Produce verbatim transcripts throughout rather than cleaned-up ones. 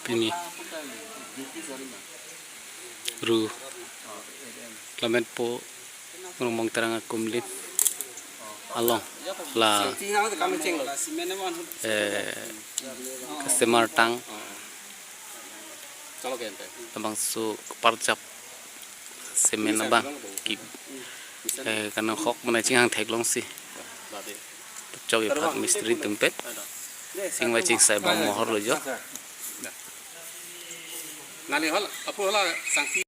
Pini ru Lammet Po Rongbong Terang akumlin along la, eh, customer tang labangso keparjap cement abang ke, eh, kanong hok mane chinghang theklongsi chok iphat mistri atum pen chingvai chingsai bom mohor lo jo. Nali hol, apu hola sangti.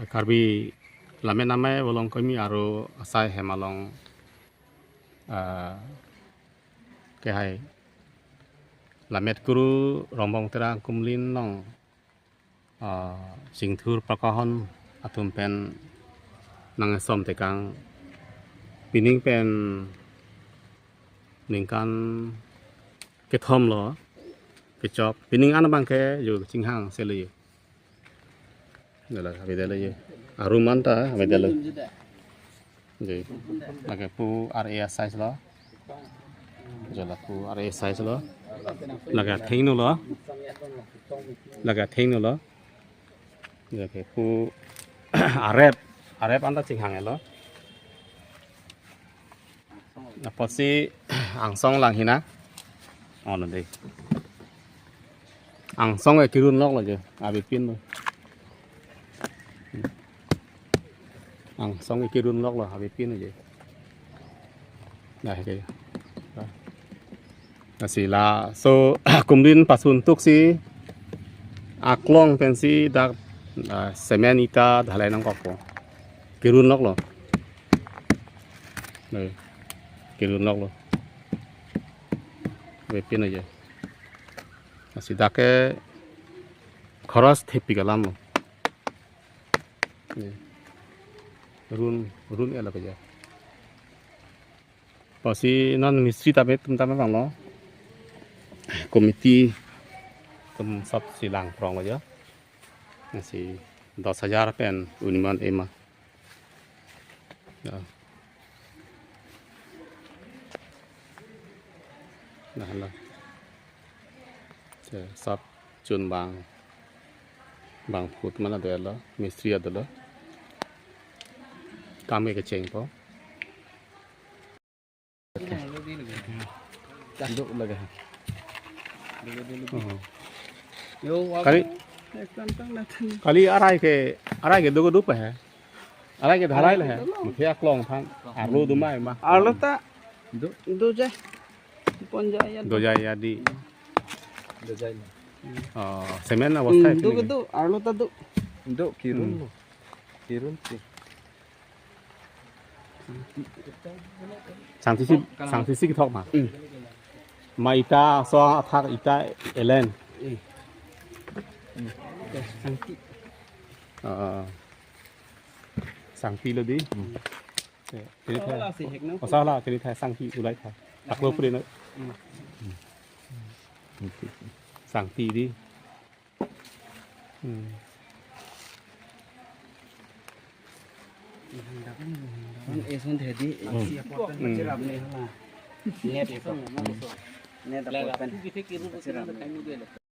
Karbi Lammet Amei Volongkomi aro asai hem along, ah, kehai Lammet Kuru Rongbong Terang akumlin along, ah, Singthur Prakahon atum pen nangkesom tekang, pining pen ningkan kethom lo kechok, pining an abangke jo chinghang se lo jo. Dala, avedetlo jo. Arum anta avedetlo. Ji. Lake pu R A size lo. Jala pu R A size lo. Lake athengno lo. Lake athengno lo. Lake pu arep. Arep anta chinghang lo. Apotsi angsong lang hina. Oh, nanti. Angsong ke kirun lok lo jo, avepin lo. Angsong ke kirun lok lo, avepin lo jo. Nah, oke. Lasi laso akumlin pasun tuksi aklong pensi dak, ah, cement ita dhalai nangkokpo. Kirun lok lo. Nih, kirun lok lo. Avepin lo jo. Lasi dak ke khoros thepik alam lo. Nih. Run, run-et lo ke jo. Apotsi non mistri tame atum tame abang lo. Committee atum sop si langprong lo jo. Lasi dos hajar pen uniman ema. Ya. Nah, lah. Che, sap chun bang, bang phut mana dolo, mistri adolo. Kam ke kechengpo. Tanduk lagi. Oh. Yo, kali, kali arai ke, arai ke dugo dupa he. Arai ke dhalai le he. Muthe aklong thang. Arlo do mai ma. Arlo ta. Do. Do jai. Pon jai ya. Do jai ya di. Do jai. Oh, cement na bosthai. Do ke do. Arlo ta do. Do kirun. Hmm. Lo. Kirun si. Sangti si, sangti si kethok ma. Hmm. Ma ita so athak ita elen. Hmm. Sangti. Ah. Sangti lo di. Hmm. Kini thai. Osa la kini thai sangti ulai thai. Taklo puri no. Hmm. Sangti di. Hmm. Esun thedi. Hmm. Net. Net.